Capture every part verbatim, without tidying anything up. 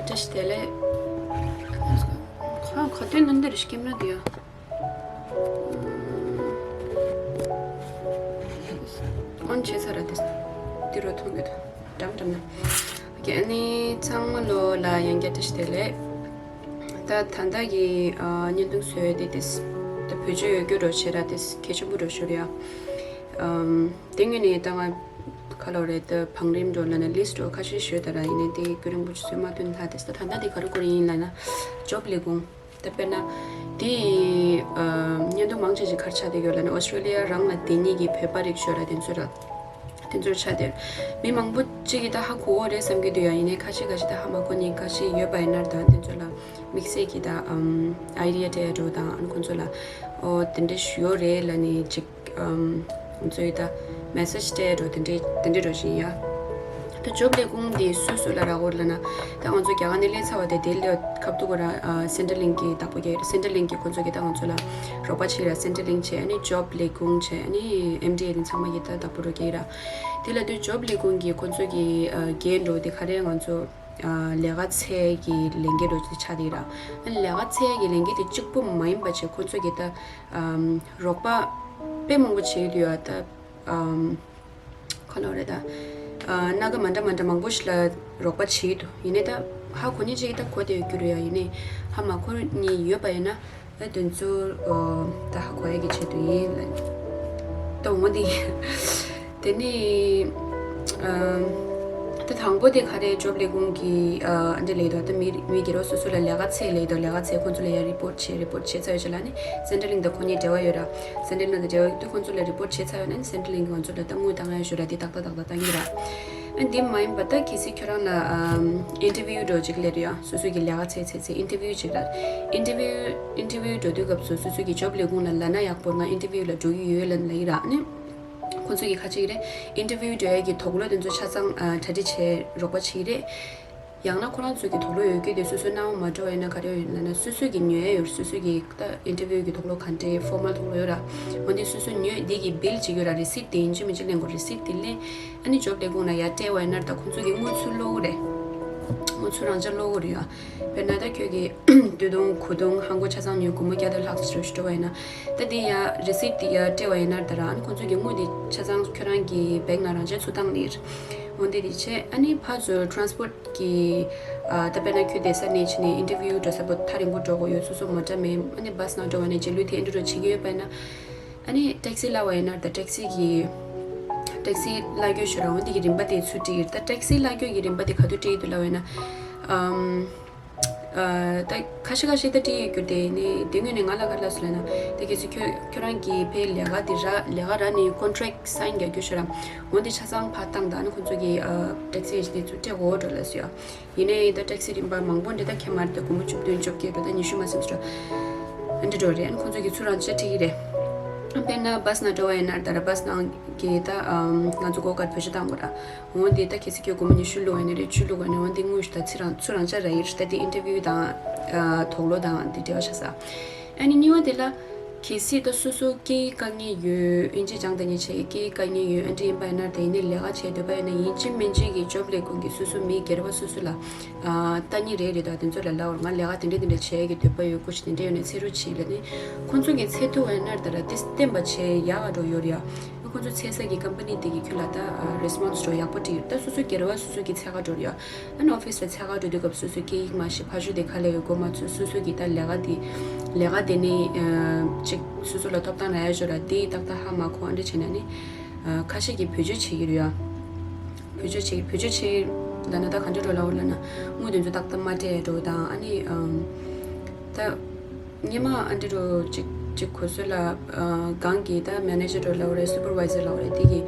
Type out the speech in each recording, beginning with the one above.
བཀྲ་ཤིས་བདེ་ལེགས། ཁ་ཁ་ཏོན་ནང་འདིར་སྐྱེམས་ར་དེ་ཡ། ཨོན་བྱས་ཚར་ར་དེ། འདི་རུ་མཐོང་གི་འདུག་འགྲམ་འགྲམ་ན། ཨོ་ཁེ། ཨ་ནི་ཚང་མ་ལོ་ལ་ཡང་བསྐྱར་བཀྲ་ཤིས་བདེ་ལེགས། ད་ད་ལྟ་གི་ཨ་བརྙན་ཐུང་བཟོས་དེ་དེ་ད་བེད་སྤྱོད་ཡོད་རྒྱུ་འགྲོ་བྱས་ར་དེ་གལ་ཆེན་པོ་འགྲོ་ཞུ་རེད་ཡ། ཨམ། དེ་སྔོན་ནས་ད་ང་ག་ལོ་རེད། ད་བང་རིམ་འགྲོ་ལ་ན་ལིས་འགྲོ་ཁ་ཤས་ཞུས་ད་ར། ཡིན་ནའི་དེ་རྒྱུན་རིང་པོ་ཅིག་བཟོས་མ་ཐུབ་ན། ལྷག་དེ་ད་ད་ལྟ་དེ་ག་རེ་དགོས་རེད་ཡིན་ལབ་ན། ཇོབ་ལས་ཁུངས། ད་དཔེར་ན། དེ་ཡི་ཨ་བརྙན་ཐུང་མང་ཆེ་ཞིག་ག་རེ་ཆགས་བསྡད་ཡོད་ལབ་ན། ཨོ་སི་ཀྲོ་ལི་ཡ་རང་ལ་བསྡད་མཁན་གྱི་བོད་པ་རིགས་ཤོད་ར་དེ་ཚོ་ར། དེ་ཚོར་ཆ་དེར། མི་མང་པོ་གཅིག་གིས་ད་ཧ་གོ་གོ་རེད་བསམ་གྱི་འདུག་ཡ། ཡིན་ནའི་ཁ་ཤས་ཁ་ཤས་ད་ཧ་མ་གོ་མཁན་ཁ་ཤས་ཡོད་པ་ཡིན་ན། ད་དེ་ཚོ་ལ་དམིགས་བསལ་གྱི་ད་ཨམ་ཨའི་ཌི་ཡ་སྤྲད་འགྲོ་དང་། ཨ་ནི་ཁོང་ཚོ་ལ་ཨོ་དེ་འདྲ་ཞུ་ཡོད་རེད་ལབ་ནས་ཅིག་ཨམ་ང་ཚོས་ད་མེ་སེ་ཇི་སྤྲད་འགྲོ། དེ་འདྲ་དེ་འདྲ་འགྲོ་བཞིན་ཡ། ད་ཇོབ་ལས་ཁུངས་འདི་སུ་སུ་ལ་རག་གི་ཡོད་ལབ་ན། ད་ང་ཚོ་རྒྱ་གར་ནས་སླེབས་ཚར་བ་དེ་དེ་ལས་ཁ་ཐུག་གོ་ར། ཨ་སེན་ཊར་ལིང་ཀི་གི་བདག་པོ་རྒྱག་གི་རེད། སེན་ཊར་ལིང་ཀི་གི་ཁོང་ཚོ་གིས་ད་ང་ཚོ་ལ་རོགས་པ་བྱེད་ར། སེན་ཊར་ལིང་ཀི་བྱས། ཨ་ནི་ཇོབ་ལས་ཁུངས་བྱས། ཨ་ནི་ཨེམ་ཌི་ཨེ་ནི་ཚང་མ་གིས་ད་བདག་པོ་རོགས་རྒྱག་གི་ར། དེ་ལ་དུས་ཇོབ་ལས་ཁུངས་ཀྱི་ཁོང་ཚོ་གི་ཨ་འགན་འགྲོ་དེ་ག་རེ། ང་ཚོ་ཨ་ལས་ཀ་འཚོལ་གྱི་ལས་འགན་འགྲོ་དེ་ཆགས་བསྡད་ཀྱི་ར། ཨ་ནི་ལས་ཀ་འཚོལ་གྱི་ལས་འགན་དེ་གཅིག་པུ་མ་ཡིན་པ་བྱས། ཁོང་ཚོ་གིས་ད་ཨམ་རོགས་པ་དཔེ་མང་པོ་བྱེད་ཀྱི་འདུག་ཡ། ད་ཨམ། ཁོ་ལོ་རེད་ད། ཨ་སྣ་ཁ་མ་འདྲ་མ་འདྲ་མང་པོ་ཞིག་ལ་རོགས་པ་བྱེད་ཀྱི་འདུག་ཡིན་ནའི་ད་ཧ་གོ་མཁན་ཅིག་གིས་ད་གོ་བསྡད་ཡོད་རྒྱུ་རེད་ཡ། ཡིན་ནའི་ཧ་མ་གོ་མཁན་ཡོད་པ་ཡིན་ན། ཨ་དེ་ཚོ་ཨོ་ད་ཧ་གོ་ཡ་གི་ཆེད་དུ་ཡིན་ལབ། ད་འོ་འདི་དེ་ནས་ཨ་ད་དང་པོ་དེ་ག་རེ། ཇོབ་ལས་ཁུངས་ཀྱི་ཨ་འདི་ལས་དོ། ད་མི་མི་སྒེར་བ་སོ་སོ་ལ་ལས་ཀ་འཚོལ་ལས་དོ། ལས་ཀ་འཚོལ། ཁོང་ཚོ་ལ་ཡ་རི་པོར་ཊི་བྱེད། རི་པོར་ཊི་བྱས་ཚར་ཡོད་ཅིག་ལ་ནི་སེན་ཊར་ལིང་ཀི་དང་ཁོ་གཉིས་འབྲེལ་བ་ཡོད་ར། སེན་ཊར་ལིང་ཀི་དང་འབྲེལ་བ་ཡོད་དུས་ཁོང་ཚོ་ལ་རི་པོར་ཊི་བྱས་ཚར་ཡོད་ན་ནི་སེན་ཊར་ལིང་ཀི་ང་ཚོ་ལ་ད་དངུལ་བཏང་ཡ་ཞུ་ར། དེ་ཏག་ཏག་ཏག་ཏག་བཏང་གི་ར། ཨ་འདི་མ་ཡིན་པ་ད་གལ་སྲིད་ཁྱོད་རང་ལ་ཨམ་ཨིན་ཊར་བིའུ་འགྲོ་ཅིག་སླེབས་རེད་ཡ། སོ་སོ་གི་ལས་ཀ་འཚོལ་འཚོལ་འཚོལ་ཨིན་ཊར་བིའུ་ཅིག་ར། ཨིན་ཊར་བིའུ་ཨིན་ཊར་བིའུ་འགྲོ་དུས་སྐབས་སུ་སོ་སོ་གི་ཇོབ་ལས་ཁུངས་ལ་ལབ་ན་ཡག་པོ། ང་ཨིན་ཊར་བིའུ་ལ་འགྲོ་གི་ཡོད་ལབ་ལབ་ཡི་ར། ཨ་ནི་ཁོང་ཚོ་གིས་ག་ཅིག་རེད། ཨིན་ཊར་བིའུ་འགྲོ་ཡ་གི་དོགས་སློང་དེ་ཚོ་ཆ་ཚང་ཨ་གྲ་སྒྲིག་བྱེད་རོགས་པ་བྱེད་ཀྱི་རེད། ཡང་ན་ཁོ་རང་ཚོ་གི་དོགས་སློང་ཡོད་རྒྱུ་དེ་སོ་སོ་སྣང་བ་མ་འགྲོ་བ་ཡིན་ན་ག་རེ་ཡོད་ལབ་ན། སོ་སོ་གི་ཉོ་ཡ་ཡོད། སོ་སོ་གི་ད་ཨིན་ཊར་བིའུ་གི་དོགས་སློང་ག་འདྲ་ཕོར་མལ་དོགས་སློང་ཡོད་ར། འོ་འདི་སོ་སོ་ཉོས་འདི་གི་བིལ་ཅིག་ཡོད་ར། རི་སིཊ་དེ་ཡིན་གཅིག་མིན་གཅིག་ལེན་དགོས། རི་སིཊ་དེ་ལེན། ཨ་ནི་ཇོབ་ལས་ཁུངས་ལ་ཡར་སྤྲད་པ་ཡིན་ན་ད་ཁོང་ཚོ་གིས་དངུལ་ཚུར་སློག་གི་རེད། དངུལ་ཚུར་རང་འཇགས་སློག་གི་རེད་ཡ། དཔེར་ན་ད་ཁྱོད་ཀྱིས་སྟོད་ཐུང་གོས་ཐུང་ཧང་གོ་ཆ་ཚང་ཉོས། སྒོར་མོ་བརྒྱ་དང་ལྷག་ཙམ་ཞིག་སྤྲད་པ་ཡིན་ན། ད་འདི་ཡ་རི་སིཊ་འདི་ཡར་སྤྲད་པ་ཡིན་ན་ད་ར། ཨ་ནི་ཁོང་ཚོ་གིས་དངུལ་འདི་ཆ་ཚང་ཁྱོད་རང་གི་བེག་ནང་རང་འཇགས་ཚུར་བཏང་ནི་རེད། འོ་འདི་འདི་བྱས། ཨ་ནི་ཕར་ཚུར་ཊ་རན་སི་པོར་ཊི་གི་ཨ་ད་དཔེར་ན་ཁྱོད་བསྡད་ས་ནས་ཕྱིན་ནས་ཨིན་ཊར་བིའུ་འགྲོ་ས་པོ་ཐག་རིང་པོ་འགྲོ་དགོས་ཡོད། སོ་སོ་མོ་ཊ་མེད། ཨ་ནི་བྷ་སི་ནང་འགྲོ་བ་ནས་རྗེས་ལུས་དེ་ཨེ་འདྲ་འདྲ་བྱེད་ཀྱི་ཡོད་པ་ཡིན་ན། ཨ་ནི་ཊེག་སི་གླ་བ་ཡིན་ན་ད་ཊེག་སི་གི་ཊེག་སི་གླ་སྐྱོན་ཤོར་ར། འོ་འདི་གི་རིན་པ་དེ་ཚུར་སྤྲད་ཀྱི་རེད། ད་ཊེག་སི་གླ་སྐྱོན་གྱི་རིན་པ་དེ་ག་དུས་སྤྲད་ཀྱི་འདུག་ལབ་པ་ཡིན་ན། ཨམ། ཨ་ད་ཁ་ཤས་ཁ་ཤས་ད་སྤྲད་ཡོད་རྒྱུ་དེ་ནི་དེ་སྔོན་ནས་ང་ལ་ག་རེ་ལབ་སོང་ལབ་ན། ད་གལ་སྲིད་ཁྱོད་ཁྱོད་རང་གིས་ཕར་ལས་ཀ་དེ་རག་ལས་ཀ་རག་ནས་ཀོན་ཊེག་སའིན་རྒྱག་རྒྱུ་ཤོར་ར། འོ་འདི་ཆ་ཚང་ཕར་བཏང་དང་། ཨ་ནི་ཁོང་ཚོ་གིས་ཨ་ཊེག་སི་ཨེ་ཇེན་སི་དེ་ཚུར་སྤྲད་དགོས་འགྲོ་ལབ་སོང་ཡ། ཡིན་ནའི་ད་ཊེག་སི་རིན་པ་མང་པོ་འདི་ད་ཁྱད་མ་རེད། ད་སྒོར་མོ་བཅུ་བདུན་བཅོ་བརྒྱད་འགྲོ། ད་ཉི་ཤུ་མ་ཟིན་འགྲོ། ཨ་འདྲ་འགྲོ་རེད། ཨ་ནི་ཁོང་ཚོ་གིས་ཚུར་རང་འཇགས་སྤྲད་ཀྱི་རེད། དཔེར་ན་བྷ་སི་ནང་འགྲོ་བ་ཡིན་ན་ད་ར་བྷ་སི་ནང་གི་ད་ཨམ་ང་ཚོ་སྒོ་ཁར་བེད་སྤྱོད་བཏང་དགོས་ར། འོ་འདི་ད་གལ་སྲིད་ཁྱོད་སྒོར་མོ་ཉི་ཤུ་བླུགས་པ་ཡིན་ན་རེད། བཅུ་བླུགས་པ་ཡིན་ན། འོ་འདི་དངུལ་ཞིག་ད་ཚུར་རང་ཚུར་རང་འཇགས་རག་ཡོད་རེད། ད་འདི་ཨིན་ཊར་བིའུ་དང་ཨ་དོགས་སློང་དང་འདི་འབྲེལ་བ་ཆགས་ས། ཨ་ནི་གཉིས་པ་དེ་ལ། གལ་སྲིད་ད་སོ་སོ་སྐད་ཡིག་དཀའ་ངལ་ཡོད། ཨིན་ཇི་སྦྱང་ད་ཉེན་ཆེ། སྐད་ཡིག་དཀའ་ངལ་ཡོད། ཨ་འདྲ་ཡིན་པ་ཡིན་ན། དེ་ཡིན་ནའི་ལས་ཀ་བྱེད་འདོད་པ་ཡོད་ན། ཡིན་གཅིག་མིན་གཅིག་གི་ཇོབ་ལས་ཁུངས་ཀྱིས་སོ་སོ་མི་སྒེར་བ་སོ་སོ་ལ་ཨ་ལྟ་ཉན་རེ་རེ་དང་དེ་ཚོ་ལ་ལབ་པ་རེད། ང་ལས་ཀ་དེ་འདྲ་དེ་འདྲ་བྱེད་ཀྱི་འདོད་པ་ཡོད། སྐུ་མཁྱེན་དེ་འདྲ་ཡོད་ན་ཚུར་རོགས་བྱེད་ལབ་ནས། ཁོང་ཚོ་གིས་འཚོལ་ཐུབ་པ་ཡིན་ན་ད་ར་དེ་བསྟན་པ་བྱེད་ཡག་ག་འགྲོ་ཡོད་རེད་ཡ། ཁོང་ཚོ་འཚོལ་ས་གི་ཀམ་པ་ནི་དེ་གིས་ཁྱོད་ལ་ད་རེ་སི་པོན་སི་འགྲོ་ཡག་པོ་སྤྲད་ཡོད། ད་སོ་སོ་སྒེར་བ་སོ་སོ་གིས་འཚོལ་ག་འགྲོ་རེད་ཡ། ཨ་ནི་ཨོ་ཕི་སི་ལ་འཚོལ་ག་འགྲོ་དུས་སྐབས་སོ་སོའི་སྐད་ཡིག་མ་ཤེས། ཕར་ཞོག་དེ་ཁ་ལས་ཡོད་གོ་མ་ཚོད། སོ་སོ་གི་ད་ལས་ཀ་དེ་ལས་ཀ་དེ་ནི་ཨ་ཅིག་སོ་སོ་ལ་ཐོབ་ཐང་རག་ཡ་ཞོར་ར་དེ་ཏག་ཏག་ཧ་མ་གོ། ཨ་འདྲ་བྱས་ན་ནི་ཨ་ཁ་ཤས་ཀྱིས་བེད་སྤྱོད་བྱེད་ཀྱི་རེད་ཡ། བེད་སྤྱོད་བྱེད་བེད་སྤྱོད་བྱེད་ལབ་ན་ད་ག་འདྲ་འགྲོ་ལབ་པ་ལབ་ན། དངུལ་དེ་ཚོ་ཏག་ཏག་མ་སྤྲད་འགྲོ་དང་། ཨ་ནི་ཨམ་ད། སྔོན་མ་ཨ་འདྲ་རུ་ཅིག་ཅིག་གོ་སོང་ལ། ཨ་སྒང་གི་ད་མེ་ནེ་ཇར་འདྲ་ལབ་པ་རེད། སུ་པར་ཝའི་ཟར་ལབ་པ་རེད། དེ་གིས་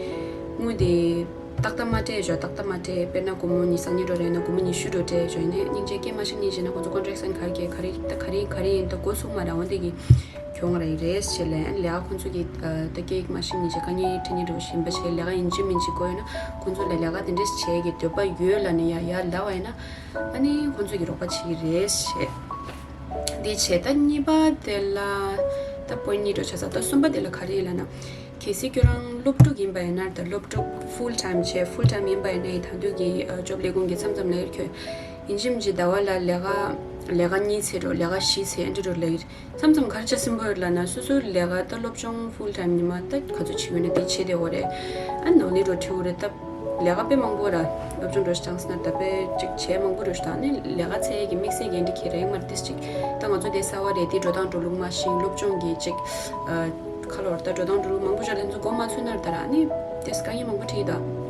དངུལ་དེ་ཏག་ཏག་མ་སྤྲད་ཞོག་ཏག་ཏག་མ་སྤྲད། དཔེར་ན་སྒོར་མོ་ཉི་ཤུ་རྩ་གཉིས་འདྲ་རེད་ན་སྒོར་མོ་ཉི་ཤུ་འདྲ་སྤྲད་ཞོག་ཡིན་ནའི་སྙིང་རྗེ་སྐད་མ་ཤེས་མཁན་ཞིག་ན་ཁོང་ཚོ་ཀོན་ཊེག་སའིན་ག་རེ་བྱས། ག་རེ་ད་ག་རེ་ག་རེ་ཡིན་ད་གོ་སོང་མ་རེད། འོ་དེ་གིས་གྱོང་རག་གི་རེད་ཟེར་ལབ། ཨ་ནི་ལས་ཀ་ཁོང་ཚོ་གིས་ཨ་ད་སྐད་ཡིག་མ་ཤེས་མཁན་ཞིག་དཀའ་ངལ་འཕྲད་མཁན་འདྲ་བོ་ཞིག་ཡིན་པ་བྱས། ལས་ཀ་ཡིན་གཅིག་མིན་གཅིག་དགོས་ཡོད་ན་ཁོང་ཚོ་ལ་ལས་ཀ་དེ་འདྲ་བྱེད་ཀྱི་འདོད་པ་ཡོད་ལབ་ནས་ཡར་ཡར་ལབ་པ་ཡིན་ན། ཨ་ནི་ཁོང་ཚོ་གིས་རོགས་པ་བྱེད་ཀྱི་རེད་ཞེས། འདི་བྱས། ད་གཉིས་པ་དེ་ལ་ད་པོ་ཡིན་ཊི་གཉིས་འགྲོ་ཆགས་ས། ད་གསུམ་པ་དེ་ལ་ག་རེ་ཡིན་ལབ་ན། གལ་སྲིད་ཁྱོད་རང་སློབ་ཕྲུག་ཡིན་པ་ཡིན་ན་ད་སློབ་ཕྲུག་ཕུལ་ཊའིམ་བྱས་ཕུལ་ཊའིམ་ཡིན་པ་ཡིན་ན་ད་དུང་གི་ཨ་ཇོབ་ལས་ཁུངས་ཀྱི་མཚམས་མཚམས་ལས་ཁྱོད་ཡིན་གཅིག་མིན་གཅིག་ཟླ་བ་ལ་ལས་ཀ་ལས་ཀ་གཉིས་བྱེད་འགྲོ་ལས་ཀ་བཞི་བྱེད་འདི་འགྲོ་ལས། མཚམས་མཚམས་ག་རེ་བྱ་སེམས་པོ་ཡོད་ལབ་ན་སོ་སོའི་ལས་ཀ་ད་སློབ་སྦྱོང་ཕུལ་ཊའིམ་ཉི་མ་ད་ག་ཚོད་བྱེད་ཡོད་ན་དེ་བྱེད་བསྡད་ཡོད་རེད། ཨ་ནི་ནོར་ལི་འགྲོ་ཁྲིད་ཡོད་རེད་ད། ལས་ཀ་དཔེ་མང་པོ་ར། སློབ་སྦྱོང་འགྲོ་ཞིག་ཅང་སེ་ན་ད་དཔེ་ཅིག་བྱས་མང་པོ་འགྲོ་ཞིག་དང་ནི་ལས་ཀ་ཚད་ཀྱི་དམིགས་བསལ་གྱི་འདི་ཁྱེད་རེད་མར་ཏིས་ཅིག་ད་ང་ཚོ་དེ་གསར་བ་རེད་དེ་འགྲོ་སྟངས་འགྲོ་ལུགས་མ་ཤེས་སློབ་སྦྱོང་གི་ཅིག་ཁ་ལོར་ད་འགྲོ་སྟངས་འགྲོ་ལུགས་མང་པོ་ཅིག་ལ་ཚོ་མགོ་མ་ཚོས་ན་ད་ར་ནི་དེ་དཀའ་ངལ་མང་པོ་འཕྲད་ཡོད་ད།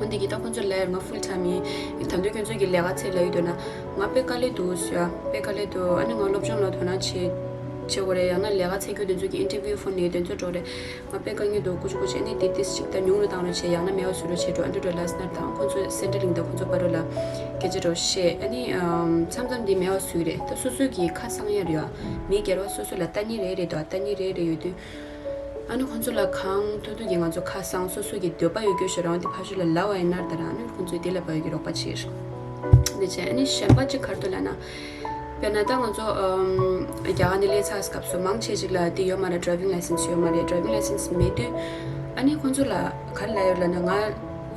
འོན་ཏེ་གི་ད་ཁོང་ཚོ་ལས་ང་ཕུལ་ཊའིམ་ཡིན། ད་དུང་ཁྱོད་ཚོ་གི་ལས་ཀ་ཚད་ལ་ཡོད་འདོད་ན་ང་དཔེ་དཀའ་ལས་འདུག་ཟེར་ཡ་དཔེ་དཀའ་ལས་འདུག་ཨ་ནི་ང་སློབ་སྦྱོང་ལ་དོ་སྣང་བྱེད་བྱེད་དགོས་རེད། ཡང་ན་ལས་ཀ་ཚད་ཁྱོད་དེ་ཚོ་གི་ཨིན་ཊར་བིའུ་ཕོན་ནས་དེ་ཚོ་འགྲོ་རེད། ང་དཔེ་དཀའ་ངལ་འདུག་ཀུ་ཅི་ཀུ་ཅི་ཨ་ནི་དེ་ཏིས་ཅིག་ད་ཉུང་རུ་བཏང་རོགས་བྱེད་ཡང་ན་མེད་པ་བཟོ་རོགས་བྱེད་འགྲོ་ཨ་འདྲ་འགྲོ་ལབ་སོང་ན་ད་ཁོང་ཚོ་སེན་ཊར་ལིང་དང་ཁོང་ཚོ་བར་རུ་ལ་སྐད་ཆ་འགྲོ་བཤད་ཨ་ནི་མཚམས་མཚམས་འདི་མེད་པ་བཟོ་གི་རེད། ད་སོ་སོ་གི་ཁ་གསང་ཡ་རེད་ཡ། མི་སྒེར་བ་སོ་སོ་ལ་ལྟ་ཉིན་རེ་རེ་དང་ལྟ་ཉིན་རེ་རེ་ཡོད་དུས་ཨ་ནི་ཁོང་ཚོ་ལ་གང་ཐུབ་ཐུབ་ཀྱི་ང་ཚོ་ཁ་གསང་སོ་སོ་གི་འདོད་པ་ཡོད་རྒྱུ་ཞིག་རང་དེ་ཕ་ཤུལ་ལ་ལབ་པ་ཡིན་ན་ད་རང་ཨ་ནི་ཁོང་ཚོས་དེ་ལ་བབ་ཡོད་ཀྱི་རོགས་པ་བྱེད། འདི་བྱས་ཨ་ནི་གཞན་པ་གཅིག་ག་རེ་འདུག་ལབ་ན། དཔེར་ན་ད་ང་ཚོ་ཨམ་རྒྱ་གར་ནས་སླེབས་ཚར་སྐབས་སུ་མང་ཆེ་ཅིག་ལ་དེ་ཡོད་མ་རེད། ཌ་རའི་ཝིང་ལའི་སེན་སི་ཡོད་མ་རེད། ཌ་རའི་ཝིང་ལའི་སེན་སི་མེད་དུས་ཨ་ནི་ཁོང་ཚོ་ལ་ག་རེ་ལབ་ཡོད་ལབ་ན་ང་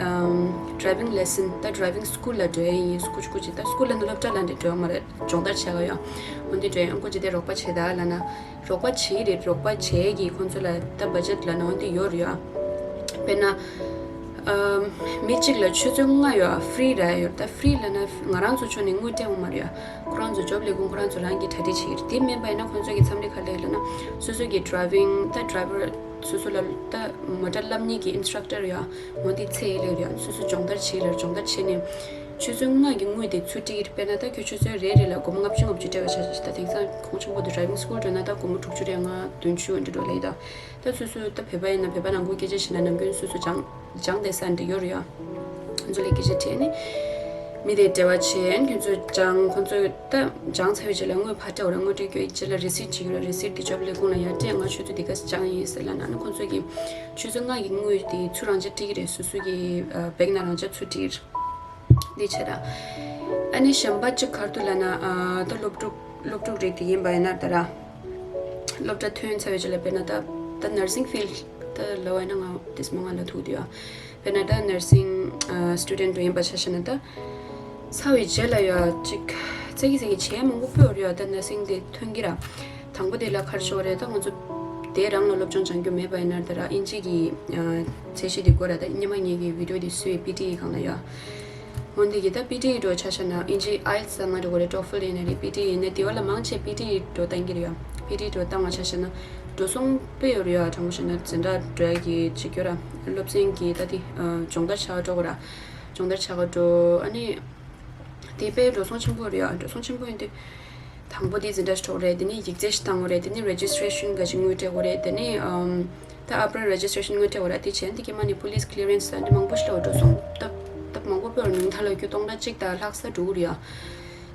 ཨམ་ཌ་རའི་ཝིང་ལའི་སེན་སི་ད་ཌ་རའི་ཝིང་སི་ཀུལ་ལ་འགྲོ་ཡ་ཡིན། སྐུ་ཅི་སྐུ་ཅི་ད་སི་ཀུལ་ལ་ནི་སློབ་གྲྭ་ལ་འདྲ་འགྲོ་ཡ་མ་རེད། སྦྱོང་བརྡར་བྱེད་ག་ཡོད། འོན་ཏེ་འགྲོ་ཡ་སྐུ་ཅི་དེ་རོགས་པ་བྱེད་ད་ལབ་ན་རོགས་པ་བྱེད་རེད། རོགས་པ་བྱེད་ཀྱི་ཁོང་ཚོ་ལ་ད་བ་ཇེཊ་ལབ་ན་འོན་ཏེ་ཡོད་རེད་ཡ། དཔེར་ན། ཨམ། མི་གཅིག་ལ་ཆུ་ཚོད་ལྔ་ཡོད་ཨ་ཧྥི་རི་རེད་ཡོད་ད་ཧྥི་རི་ལབ་ན་ང་རང་ཚོ་ཕྱོགས་ནས་དངུལ་སྤྲད་འོང་མ་རེད་ཡ། ཁོ་རང་ཚོ་ཇོབ་ལས་ཁུངས་ཁོ་རང་ཚོ་རང་གིས་གྲ་སྒྲིག་བྱེད་ཀྱི་རེད། དེ་མིན་པ་ཡིན་ན་ཁོང་ཚོ་གི་མཚམས་རེ་ག་ལ་ཡོད་ལབ་ན་སོ་སོ་གི་ཌ་རའི་ཝིང་ད་ཌ་རའི་ཝར་སོ་སོ་ལ་ད་མོ་ཊ་བསླབ་མཁན་གྱི་ཨིན་སི་ཊྲག་ཊར་ཡོད་ཨ། འོན་ཏེ་ཚད་ཡིན་ལེ་ཡོད་ཨ། སོ་སོ་སྦྱོང་བརྡར་བྱེད་ལ་སྦྱོང་བརྡར་བྱེད་ནས་ཆུ་ཚོད་ལྔ་གི་དངུལ་དེ་ཚུར་སྤྲད་ཀྱི་རེད། དཔེར་ན་ད་ཁྱོད་ཆུ་ཚོད་རེ་རེ་ལ་སྒོར་མོ་ལྔ་བཅུ་ལྔ་བཅུ་སྤྲད་པ་ཆ་བཞག་ད་དེང་སང་གོང་ཆེན་པོ་དུ་ཌ་རའི་ཝིང་སི་ཀུལ་འགྲོ་ན་ད་སྒོར་མོ་དྲུག་ཅུ་རེ་ལྔ་བདུན་ཅུ་འདྲ་འགྲོ་ལེ་ད། ད་སོ་སོའི་ད་བོད་པ་ཡིན་ན་བོད་པ་ནང་ཁུལ་སྐད་ཆ་བཤད་ན་ནམ་རྒྱུན་སོ་སོ་སྦྱང་སྦྱང་བསྡད་ས་འདྲ་ཡོད་རེད་ཡ། ཁོང་ཚོ་ལ་སྐད་ཆ་དྲིས་ནས་མི་དེ་འབྲེལ་བ་བྱས་ཁྱོད་ཚོ་སྦྱང་ཁོང་ཚོས་ད་སྦྱང་ཚར་བའི་རྗེས་ལ་དངུལ་ཕར་སྤྲད་འོ་ར། དངུལ་སྤྲད་རྒྱུའི་རྗེས་ལ་རི་སིཊ་ཅིག་ཡོད་ར། རི་སིཊ་དེ་ཇོབ་ལས་ཁུངས་ལ་ཡར་སྤྲད། ང་ཁྱོད་ཚོ་འདི་ག་སྦྱང་ཡིན་ཟེར་ལབ་ན་ཨ་ནི་ཁོང་ཚོ་གིས་ཆུ་ཚོད་ལྔ་གི་དངུལ་དེ་ཚུར་རང་འཇགས་སྤྲད་ཀྱི་རེད། སོ་སོ་གི་བེག་ནང་རང་འཇགས་ཚུར་སྤྲད་ཀྱི་རེད། འདི་བྱས་ར། ཨ་ནི་གཞན་པ་གཅིག་ག་རེ་འདུག་ལབ་ན་ཨ་ད་སློབ་ཕྲུག་སློབ་ཕྲུག་རིགས་དེ་ཡིན་པ་ཡིན་ན་ད་ར། སློབ་གྲྭ་ཐོན་ཚར་བའི་རྗེས་ལ་དཔེར་ན་ད་ད་ནར་སིང་ཕིལ་ད་ལབ་པ་ཡིན་ན་ང་དེ་མོ་ང་ལ་ཐུག་དུས་ཨ། དཔེར་ན་ད་ནར་སིང་ཨ་སི་ཊུ་ཌེན་ཊ་ཡིན་པ་ཆ་བཞག་ན་ད་ཚར་བའི་རྗེས་ལ་ཡ་ཅིག་ཙག་གི་ཙག་གི་བྱེད་ཡ་མང་པོ་སྤོས་ཡོད་རེད་ཡ། ད་ནར་སིང་དེ་ཐོན་གྱི་ར། དང་པོ་དེ་ལ་ག་རེ་ཤོར་རེད། ད་ང་ཚོ་དེ་རང་ལ་སློབ་སྦྱོང་སྦྱང་རྒྱུ་མེད་པ་ཡིན་ན་ད་ར་ཨིན་ཇི་གི་ཨ་ཚད་གཞི་དེ་དགོས་ར། ད་སྔོན་མ་ངེད་ཀྱི་བི་ཌི་ཡོ་དེ་བཟོས་པི་ཊི་ཨི་སྒང་ལ་ཡ། འོན་ཏེ་གི་ད་པི་ཊི་ཨི་འགྲོ་ཆ་བཞག་ན་ཨིན་ཇི་ཨའི་ཨེལ་ཊི་ཨེས་ལབ་ན་འགྲོ་གི་རེད། ཊོ་ཕིལ་ཡིན་ན་རེད། པི་ཊི་ཨི་ཡིན་ན་དེ་བ་ལ་མང་ཆེ་པི་ཊི་ཨི་འགྲོ་བཏང་གི་རེད་ཡ། པི་ཊི་ཨི་འགྲོ་བཏང་བ་ཆ་བཞག་ན་འགྲོ་སོང་དཔེ་ཡོད་རེད་ཡ། དྲང་པོ་བཤད་ན་འཛིན་གྲྭ་འགྲོ་ཡ་གི་ཅིག་ཡོད་ར། སློབ་ཚན་གི་ད་དེ་སྦྱོང་བརྡར་བྱ་བ་འགྲོ་གི་ར། སྦྱོང་བརྡར་བྱ་བ་འགྲོ་ཨ་ནི་དེ་དཔེ་འགྲོ་སོང་ཆེན་པོ་རེད་ཡ། འགྲོ་སོང་ཆེན་པོ་ཡིན་དུས། དང་པོ་དེ་འཛིན་གྲྭ་ཞིག་འགྲོ་དགོས་རེད། དེ་ནས་ཡིག་ཚད་ཞིག་བཏང་དགོས་རེད། དེ་ནས་རེ་ཇི་སི་ཊི་རེ་ཤན་ག་ཅིག་དངུལ་སྤྲད་དགོས་རེད། དེ་ནས་ཨམ་ད་ཨ་པར་རེ་ཇི་སི་ཊི་རེ་ཤན་དངུལ་སྤྲད་དགོས་རེད། དེ་བྱས་ནས་དེ་གི་མ་ནས་པུ་ལིས་ཀི་ལི་རན་སི་ལ་འདི་མང་པོ་ཞིག་ལ་འགྲོ་སོང་སྟབས་སྟབས་མང་པོ་སྤོས་ཉུང་མཐའ་ལ་ཁྱོད་སྟོང་ཕྲག་གཅིག་དང་ལྷག་ས་འགྲོ་གི་རེད་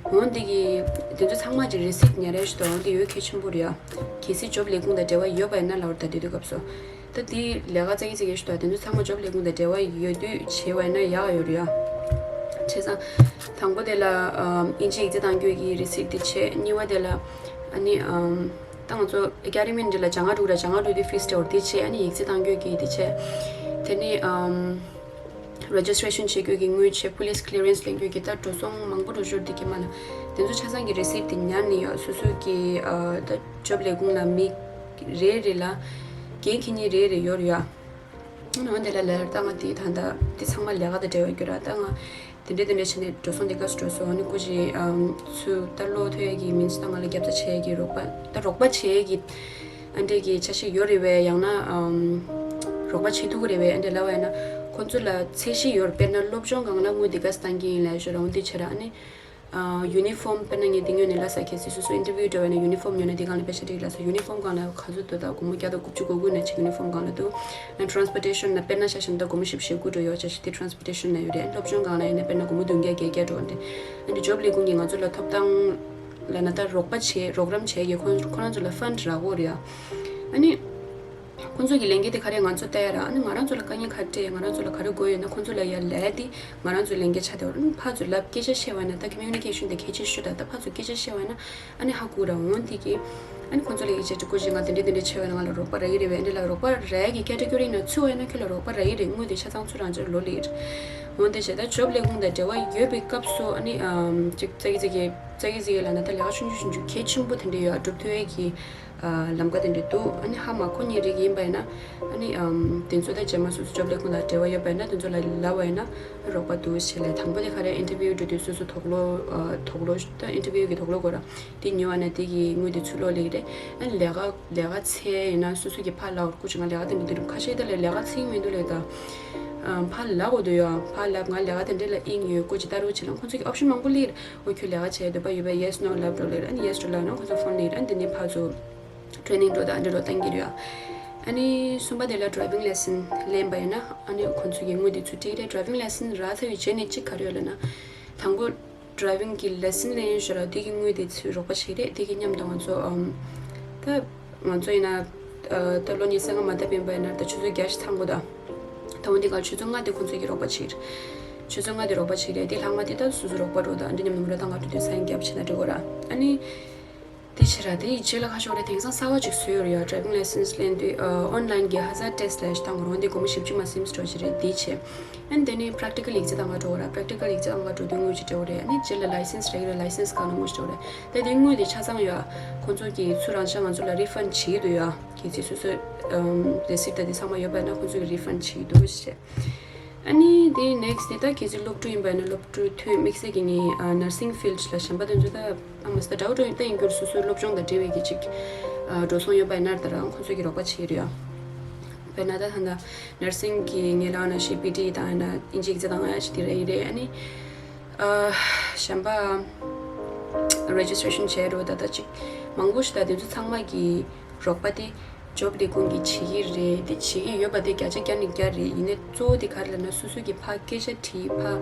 ཡ། འོན་ཏེ་གི་དེ་ཚོ་ཚང་མ་ཅིག་རི་སིཊ་ཉར་ཡ་ཞིག་དང་འོན་ཏེ་ཡོད་གལ་ཆེན་པོ་རེད་ཡ། གལ་སྲིད་ཇོབ་ལས་ཁུངས་དང་འབྲེལ་བ་ཡོད་པ་ཡིན་ན་ལབ་ར། ད་དེ་དུས་སྐབས་སུ། ད་དེ་ལས་ཀ་ཙག་གི་ཙག་གི་ཞུ་དག་དེ་ཚོ་ཚང་མ་ཇོབ་ལས་ཁུངས་དང་འབྲེལ་བ་ཡོད་དུས་བྱས་པ་ཡིན་ན་ཡག་ཡོད་རེད་ཡ། བྱས་ཙང་། དང་པོ་དེ་ལ་ཨམ་ཨིན་ཇི་ཡིག་ཚད་གཏང་རྒྱུ་གི་རི་སིཊ་དེ་བྱས། གཉིས་པ་དེ་ལ་ཨ་ནི་ཨམ་ད་ང་ཚོ་ཨེ་ཀ་ཌེ་མི་འདི་ལ་བྱ་དངོས་དྲུག་ར། བྱ་དངོས་དྲུག་དེ་ཕི་རི་སི་སྤྲད་དགོས་རེད། དེ་བྱས་ཨ་ནི་ཡིག་ཚད་གཏང་རྒྱུ་གི་དེ་བྱས། དེ་ནི་ཨམ་རེ་ཇི་སི་ཊི་རེ་ཤན་བྱེད་རྒྱུ་གི་དངུལ་བྱས། པུ་ལིས་ཀི་ལི་རན་སི་ལེན་རྒྱུ་གི་ད་འགྲོ་སོང་མང་པོ་འགྲོ་ཞོར་དེ་གི་མ་ལ་དེ་ཚོ་ཆ་ཚང་གི་རི་སིཊ་དེ་ཉར་ནས་ཡོད། སོ་སོ་གི་ཨ་ད་ཇོབ་ལས་ཁུངས་ལ་མི་རེ་རེ་ལ་འགན་འཁྱེར་མཁན་རེ་རེ་ཡོད་རེད་ཡ། འོན་ཏེ་ལ་ལར་ད་ང་དེ་ད་ལྟ་དེ་ཚང་མ་ལས་ཀ་དང་འབྲེལ་བ་ཡོད་ར། ད་ང་དེ་འདྲས་དེ་འདྲས་བྱས་ནས་འགྲོ་སོང་དེ་ག་སུ་འགྲོ་སོང་། ཨ་ནི་སྐུ་མཁྱེན་ཨམ་ཚུར་ད་གློག་ཐོན་ཡས་ཀྱི་མིན་ད་ང་ལ་རྒྱབ་རྩ་བྱེད་ཡས་ཀྱི་རོགས་པ་ད་རོགས་པ་བྱེད་ཡས་ཀྱི་ཨ་འདྲས་ཀྱི་ཆ་ཤས་ཡོད་རེད་པས། ཡང་ན་ཨམ་རོགས་པ་བྱེད་ཐུབ་ཀྱི་རེད་པས། ཨ་འདྲས་ལབ་པ་ཡིན་ན་ཁོང་ཚོ་ལ་ཚད་གཞི་ཡོད་རེད། དཔེར་ན་སློབ་སྦྱོང་སྒང་ལ་དངུལ་དེ་ག་སུ་བཏང་གི་ཡིན་ལབ་ཞོར་འོན་ཏེ་བྱས་ར། ཨ་ནི། ཨ་ཡུ་ནི་ཕོམ་དཔེར་ན་ངས་འདི་སྔོན་ནས་ལབ་ས། གལ་སྲིད་སོ་སོ་ཨིན་ཊར་བིའུ་འགྲོ་བ་ཡིན་ན་ཡུ་ནི་ཕོམ་ཉོས་ན་འདི་སྒང་ལ་པེ་ས་སྒྲིག་ལབ་ས། ཡུ་ནི་ཕོམ་སྒང་ལ་ག་ཚོད་འདུག་ད་སྒོར་མོ་བརྒྱ་དང་དགུ་བཅུ་གོ་དགུ་ན་ཅིག་ཡུ་ནི་ཕོམ་སྒང་ལ་འདུག་ཨ་ཊི་རན་སི་པོར་ཊེ་ཤན་ན་དཔེར་ན་ཆ་བཞག་ན་ད་སྒོར་མོ་བཞི་བཅུ་ཞེ་དགུ་འགྲོ་ཡོད་ཆ་བཞག་དེ་ཊི་རན་སི་པོར་ཊེ་ཤན་ན་ཡོད་རེད། སློབ་སྦྱོང་སྒང་ལ་ཡིན་ན་དཔེར་ན་སྒོར་མོ་བདུན་བརྒྱ་བརྒྱད་བརྒྱ་འགྲོ་འདི། ཨ་ནི་ཇོབ་ལས་ཁུངས་ཀྱིས་ང་ཚོ་ལ་ཐོབ་ཐང་ལབ་ན་ད་རོགས་པ་བྱེད་རོགས་རམ་བྱེད་ཀྱི་ཁོང་ཁོ་རང་ཚོ་ལ་ཕན་རག་གི་ཡོད་རེད་ཡ། ཨ་ནི། ཁོང་ཚོ་གི་ལས་འགན་དེ་ག་རེ་ང་ཚོ་ལྟ་ཡ་ར། ཨ་ནི་ང་རང་ཚོ་ལ་དཀའ་ངལ་ག་རེ་འཕྲད། ང་རང་ཚོ་ལ་ག་རེ་དགོས་ཡོད་ན་ཁོང་ཚོ་ལ་ཡར་ལབ་ཡ་དེ་ང་རང་ཚོའི་ལས་འགན་ཆགས་བསྡད་ཡོད་རེད། ཨ་ནི་ཕར་ཚུར་ལབ་སྐད་ཆ་བཤད་པ་ན་ད་ཀོ་མུ་ནི་ཀེ་ཤན་དེ་གལ་ཆེ་ཤོས་རེད། ད་ཕར་ཚུར་སྐད་ཆ་བཤད་པ་ན་ཨ་ནི་ཧ་གོ་ར། འོན་ཏེ་གི་ ཨ་ནི་ཁོང་ཚོ་ལ་ཡིད་ཆེས་ཀྱི་སྐུ་མཁྱེན། ང་དེ་འདྲ་དེ་འདྲ་བྱས་པ་ན་ང་ལ་རོགས་པ་རག་གི་རེད་པས། ཨ་ནི་ལ་རོགས་པ་རག་ཡ་གི་ཁེ་ཊི་གོ་རི་ནང་ཚུད་པ་ཡིན་ན་ཁྱོད་ལ་རོགས་པ་རག་གི་རེད། དངུལ་དེ་ཆ་ཚང་ཚུར་རང་ཆ་ལོ་ལེགས་རེད། འོན་ཏེ་བྱས་ད་ཇོབ་ལས་ཁུངས་དང་འབྲེལ་བ་ཡོད་པའི་སྐབས་སུ་ཨ་ནི་ཨམ་ཅིག་ཙག་གི་ཙག་གི་ཙག་གི་ཙིག་གི་ལ་ན་ད་ལས་ཀ་ཆུང་ཆུང་ཆུང་ཆུང་གལ་ཆེན་པོ་དེ་འདྲ་ཡོད་ཨ་སྒྲུབ་ཐུབ་ཡས་ཀྱི་ཨ་ལམ་ཀ་དེ་འདྲ་འདུག་ཨ་ནི་ཧ་མ་གོ་མཁན་རིགས་ཡིན་པ་ཡིན་ན་ཨ་ནི་ཨམ་དེ་ཚོ་ད་རྗེས་མ་སོ་སོ་ཇོབ་ལས་ཁུངས་དང་འབྲེལ་བ་ཡོད་པ་ཡིན་ན་དེ་ཚོ་ལ་ལབ་པ་ཡིན་ན་རོགས་པ་འདུག་ཞེས་ལབ། དང་པོ་དེ་ག་རེ་ཨིན་ཊར་བིའུ་འགྲོ་དུས་སོ་སོ་དོགས་སློང་ཨ་དོགས་སློང་ད་ཨིན་ཊར་བིའུ་གི་དོགས་སློང་དགོས་ར། དེ་ཉོ་བ་ན་དེ་གི་དངུལ་དེ་ཚུར་ལོག་ལེགས་རེད། ཨ་ནི་ལས་ཀ་ལས་ཀ་འཚོལ་ཡིན་ན་སོ་སོ་གི་ཕར་ལབ་དགོས། སྐུ་མཁྱེན་ང་ལས་ཀ་དེ་འདྲ་དེ་རུ་ཁ་ཤས་ད་ལས་ལས་ཀ་འཚོལ་གྱི་མི་འདུག་ལབ་ད། ཨ་ཕར་ལབ་དགོས་འདུག་ཡ། ཕར་ལབ་ང་ལས་ཀ་དེ་འདྲ་ལ་དབྱིངས་ཡོད་སྐུ་མཁྱེན་ལྟ་རོགས་བྱེད་ན་ཁོང་ཚོ་གི་ཨོབ་ཤན་མང་པོ་སླེབས། འོ་ཁྱོད་ལས་ཀ་བྱེད་འདོད་པ་ཡོད་པས་ཡེ་སི་ནོ་ལབ་འགྲོ་ལེགས་རེད། ཨ་ནི་ཡེ་སི་འགྲོ་ལབ་ན་ཁོང་ཚོ་ཕོན་སླེབས་རེད། ཨ་ནི་དེ་ནས་ཕར་ཚུར་ཊེ་རེ་ནིང་འགྲོ་དང་འདྲ་འགྲོ་བཏང་གི་རེད་ཡ། ཨ་ནི་གསུམ་པ་དེ་ལ་ཌ་རའི་ཝིང་ལེ་སན་ལེན་པ་ཡིན་ན་ཨ་ནི་ཁོང་ཚོ་གི་དངུལ་དེ་ཚུར་སྤྲད་རེད། ཌ་རའི་ཝིང་ལེ་སན་རག་ཚར་བའི་རྗེས་ནས་གཅིག་ག་རེ་ཡོད་ལབ་ན། དང་པོ་ཌ་རའི་ཝིང་གི་ལེ་སན་ལེན་ཞོར་ལ་དེ་གི་དངུལ་དེ་ཚུར་རོགས་པ་བྱེད་རེད། དེ་གི་མཉམ་དུ་ང་ཚོ་ཨམ་ད་ང་ཚོ་ཡིན་ན་ཨ་ད་ལོ་ཉི་ཤུ་རྩ་ལྔ་མ་མཐའ་ཕན་པ་ཡིན་ན་ད་ཆུ་ཚོད་བརྒྱད་ཅིག་ཚང་དགོས་ད། ད་འོན་ཏེ་ག་ཆུ་ཚོད་ལྔ་དེ་ཁོང་ཚོ་གི་རོགས་པ་བྱེད་རེད། ཆུ་ཚོད་ལྔ་དེ་རོགས་པ་བྱེད་རེད། དེ་ལྷག་མ་དེ་ད་སོ་སོ་རོགས་པ་རོགས་ད་འདི་མཉམ་དུ་མོ་ར་ད་ང་འགྲོ་དུས་སང་རྒྱབ་བྱེད་ན་འགྲིག་གོ་ར། ཨ་ནི། དེ་བྱས་ར་དེ་ཡི་རྗེས་ལ་ཁ་ཕྱོགས་རེ་དེང་སང་གསར་བ་ཅིག་བཟོས་ཡོད་རེད་ཡ། ཌ་རའི་ཝིང་ལེ་སན་སི་ལེན་དུས་ཨ་ཨོན་ལན་གྱི་ཧ་ཛར་ཊེ་སི་ལབ་ཞིག་བཏང་དགོས་རེད། འོན་ཏེ་སྒོར་མོ་བཞི་བཅུ་མ་ཟིན་འགྲོ་ཞིག་རེད། དེ་བྱས་ཨ་ནི་དེ་ནས་པ་རེག་ཊི་ཀལ་ཡིག་ཚད་བཏང་ག་འགྲོ་གོ་ར། པ་རེག་ཊི་ཀལ་ཡིག་ཚད་བཏང་ག་འགྲོ་དུས་དངུལ་ཅིག་སྤྲད་དགོས་རེད། ཨ་ནི་རྗེས་ལ་ལའི་སན་སི་རེད་ལ་ལའི་སན་སི་སྒང་ལ་དངུལ་ཅིག་སྤྲད་དགོས་རེད། ད་དེ་དངུལ་དེ་ཆ་ཚང་ཡོད་ཨ། ཁོང་ཚོ་གིས་ཚུར་རང་ཤག་ང་ཚོ་ལ་རི་ཕན་ཌི་བྱེད་ཀྱི་འདུག་ཡ། གལ་སྲིད་སོ་སོའི་ཨམ་རི་སིབ་ཊི་དེ་ཚང་མ་ཡོད་པ་ཡིན་ན་ཁོང་ཚོ་གིས་རི་ཕན་ཌི་བྱེད་ཀྱི་འདུག་ཞེས། ཨ་ནི་དེ་ནེག་སི་ཊི་དེ་ད་གལ་སྲིད་སློབ་ཕྲུག་ཡིན་པ་ཡིན་ན་སློབ་ཕྲུག་དུས་དམིགས་བསལ་གྱི་ངའི་ཨ་ནར་སིང་ཕིལ་ཌི་ལ་གཞན་པ་དེ་ཚོ་ད་ཨ་མ་སི་ད་འདྲ་བོ་འགྲོ་ཡིན་ད་ཡིན་རྒྱུར་སོ་སོའི་སློབ་སྦྱོང་དང་འབྲེལ་བའི་གི་ཅིག་ཨ་འགྲོ་སོང་ཡོད་པ་ཡིན་ན་ད་རང་ཁོང་ཚོ་གིས་རོགས་པ་བྱེད་ཀྱི་རེད་ཡ། དཔེར་ན་ད་ད་ལྟ་ནར་སིང་གི་ངའི་ལག་ན་ཤི་པི་ཊི་དང་ཡང་ན་ཨིན་ཇི་ཡིག་ཚད་དང་ཡ་ཞིག་དེ་རེད་ཡིན་རེད། ཨ་ནི་ཨ་གཞན་པ་རེ་ཇི་སི་ཊྲེ་ཤན་བྱས་རོགས་ད་ད་ཅིག་མང་པོ་ཞིག་ད་དེ་ཚོ་ཚང་མ་གི་རོགས་པ་དེ་ཇོབ་ལས་ཁུངས་ཀྱིས་བྱེད་ཀྱི་རེད། དེ་བྱེད་ཀྱི་ཡོད་པ་དེ་བརྒྱ་ཆ་བརྒྱ་ནས་བརྒྱ་རེད། ཡིན་ནའི་གཙོ་བོ་དེ་ག་རེ་ལབ་ན་སོ་སོ་གིས་ཕར་སྐད་ཆ་དྲིས་ཕར་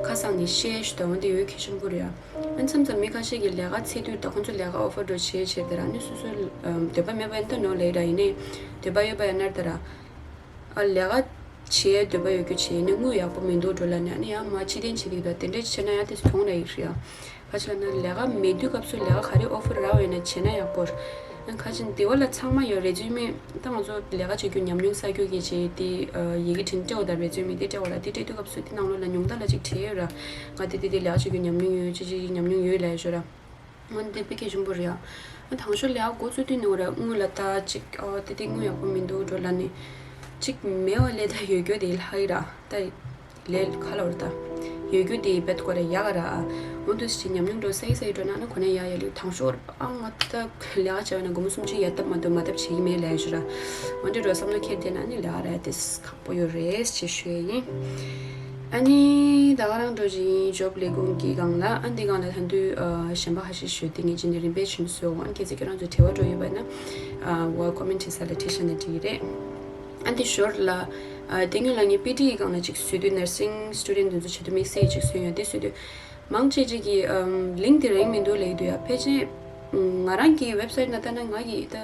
ཁ་སང་ནས་བཤད་ཞུ་ད་འོན་ཏེ་ཡོད་གལ་ཆེན་པོ་རེད་ཡ། ཨ་མཚམས་མཚམས་མི་ཁ་ཤས་ཀྱིས་ལས་ཀ་འཚོལ་དུས་ད་ཁོང་ཚོ་ལས་ཀ་ཨོ་ཕར་འགྲོ་བྱེད་བྱེད་དེ་ར་ནི་སོ་སོའི་ཨམ་འདོད་པ་མེད་པ་ཡིན་ད་ནོ་ལེ་ར་ཡིན་ནའི་འདོད་པ་ཡོད་པ་ཡིན་ན་ད་ར་ཨ་ལས་ཀ་བྱེད་འདོད་པ་ཡོད་རྒྱུ་བྱེད་ཡིན་ནའི་དངུལ་ཡག་པོ་མི་འདུག་འགྲོ་ལབ་ནས་ཨ་ནི་ཡང་མ་ཕྱི་འཐེན་བྱེད་ཀྱི་འདུག་དེ་འདྲ་བྱས་ན་ཡང་དེ་གདོང་ལ་ཡིག་རེད་ཡ། ག་ཅི་ལབ་ན་ལས་ཀ་མེད་དུས་སྐབས་སུ་ལས་ཀ་ག་རེ་ཨོ་ཕར་རག་ཡོད་ན་བྱས་ན་ཡག་པོ་རེད། ཁ་ཅིག་དེ་བ་ལ་ཚང་མ་ཡོད་རེ་ཛུ་མེ། ད་ང་ཚོ་ལས་ཀ་བྱེད་རྒྱུ་ཉམས་མྱོང་བསགས་རྒྱུ་གི་བྱས་དེ་ཡི་གེ་འཕྲིན་སྤྲད་འོ་ད་རེ་ཛུ་མེ་དེ་སྤྲད་འོ་ལ་དེ་སྤྲད་དུས་སྐབས་སུ་དེ་ནང་ལོགས་ལ་ཉུང་མཐའ་ལ་ཅིག་བྲིས་ཡོད་ར། ང་དེ་དེ་དེ་ལས་ཀ་བྱེད་རྒྱུ་ཉམས་མྱོང་ཡོད་ཅི་ཅི་ཉམས་མྱོང་ཡོད་ལབ་ཞོར་ར། ང་དེ་དཔེ་གལ་ཆེན་པོ་རེད་ཡ། ང་དང་ཤོས་ལས་ཀ་འགོ་བཙུགས་དུས་ནས་འོ་ར་དངུལ་ལ་ད་ཅིག་ཨོ་དེ་དེ་དངུལ་ཡག་པོ་མི་འདུག་འགྲོ་ལ་ནི་ཅིག་མེད་པ་ལས་ད་ཡོད་རྒྱུ་དེ་ལྷག་གི་ར་ད། ལས་ཁ་ལོར་ད། ཡོད་རྒྱུ་དེ་བེད་ཀོ་རེ་ཡག་ར། འོ་འདུག་སེ་ཉམས་མྱོང་འགྲོ་སའི་སའི་འགྲོ་ན་ན་གོ་ནས་ཡག་ཡག་ལུས་དང་ཤོར་ཨ་ང་ད་ལས་ཀ་བྱ་བ་ན་སྒོར་མོ་སུམ་ཅུ་ཡར་བཏབ་མ་ཐུབ་མ་བཏབ་བྱེད་ཀྱི་མེད་ལས་ཞུ་ར། འོ་འདྲ་འགྲོ་བསམ་བློ་འཁྱེར་བསྡད་ན་ནི་ལས་ཀ་ར་དེ་ཁག་པོ་ཡོད་རེད་ཅེས་ཞུ་ཡ་ཡིན། ཨ་ནི་ད་ག་རང་འགྲོ་བཞིན་ཇོབ་ལས་ཁུངས་ཀྱི་སྒང་ལ་ཨ་འདི་སྒང་ལ་ད་དུང་གཞན་པ་ཧ་ཤི་ཞུ་དེ་ངས་ཅི་ནས་རིམ་པས་ཆུན་བཟོས་འོང་། ཨ་ནི་གལ་སྲིད་ཁྱེད་རང་ཚོ་དྲི་བ་འགྲོ་ཡོད་པ་ན་ཨ་བ་ཀོ་མེན་ཊི་ས་ལ་བྲིས་བཞག་ན་འགྲིག་གི་རེད། ཨ་འདི་ཞོར་ལ་ཨ་དེ་སྔོན་ལ་ངས་པི་ཊི་ཡི་སྒང་ལ་ཅིག་བཟོས་དུས་ནར་སིང་སི་ཊུ་ཌེན་ཊི་དེ་ཚོ་ཆེད་དུ་དམིགས་བསལ་ཅིག་བཟོས་ཡོད། དེ་བཟོས་དུས་མང་ཆེ་ཆེ་གིས་ཨམ་ལིང་ཀི་དེ་རག་གི་མི་འདུག་ལབ་ཀྱི་འདུག་ཡ། ཕལ་ཆེར་ང་རང་གི་ཝེབ་སའིཊ་ནང་ལྟ་ན་ང་གི་ད་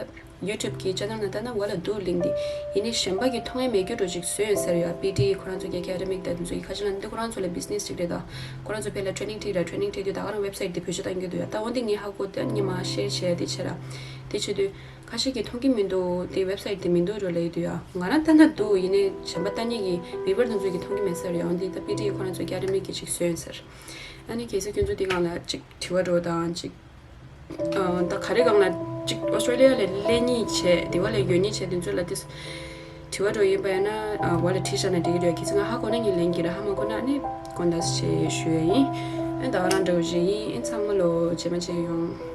ཡུ་ཊུབ་གི་ཅེ་ནལ་ནང་ལྟ་ན་ང་ལ་འདུག་ལིང་ཀི་དེ། ཡིན་ནའི་གཞན་པ་གིས་མཐོང་ཡ་མེད་རྒྱུ་འདྲ་ཅིག་བཟོས་ཡོད་ཟེར་ཡ། པི་ཊི་ཁོ་རང་ཚོ་གི་ཨ་ཀེ་ཌེ་མིག་དང་དེ་ཚོ་གི་ཁ་ཅིག་ལ་འདི་ཁོ་རང་ཚོ་ལ་བི་ཛི་ནེ་སི་ཅིག་རེད་ད། ཁོ་རང་ཚོ་ཕེ་ལ་ཊེ་རེ་ནིང་སྤྲད་ར། ཊེ་རེ་ནིང་སྤྲད་དུས་ད་ག་རང་ཝེབ་སའིཊ་དེ་བེད་སྤྱོད་གཏང་གི་འདུག་ཡ། ད་འོན་ཏེ་ངས་ཧ་གོ་དེ་ཉི་མ་ཤེར་བྱས་དེ་བྱས་ར། དེ་བྱེད་དུས་ཁ་ཤས་ཀྱིས་མཐོང་གི་མི་འདུག་དེ་ཝེབ་སའིཊ་དེ་མི་འདུག་འགྲོ་ལབ་ཀྱི་འདུག་ཡ། ང་རང་ལྟ་ན་འདུག་ཡིན་ནའི་གཞན་པ་ལྟ་མཁན་གྱི་བི་ཡུ་ཨར་དེ་ཚོ་གིས་མཐོང་གི་མེད་ས་རེད། འོན་ཏེ་ད་པི་ཊི་ཁོ་རང་ཚོ་ཨ་ཀེ་ཌེ་མིག་གིས་ཅིག་བཟོས་ཡོད་ཟེར། ཨ་ནི་གལ་སྲིད་ཁྱོད་ཚོ་དེ་སྒང་ལ་ཅིག་དྲི་བ་འདྲ་བོ་དང་ཅིག་ཨ་ད་ག་རེ་སྒང་ལ་ཅིག་ཨོ་སི་ཊྲེ་ལི་ཡ་ལ་སླེབས་མཁན་བྱས་དེ་བ་ལ་ཡོད་མཁན་བྱས་དེ་ཚོ་ལ་དེ་དྲི་བ་འདྲ་བོ་ཡིན་པ་ཡིན་ན་ཨ་བ་ལ་བྲིས་བཞག་ན་འགྲིག་གི་རེད། གལ་སྲིད་ང་ཧ་གོ་ན་ངས་ལན་རྒྱག་གི་རེད། ཧ་མ་གོ་ན་ཨ་ནི་དགོངས་དག་ཞེས་ཞུ་ཡ་ཡིན། ཨ་ད་ག་རང་འདྲ་བོ་ཞིག་ཡིན། ཨ་ཚང་མ་ལོ་རྗེས་མ་མཇལ་ཡོང་།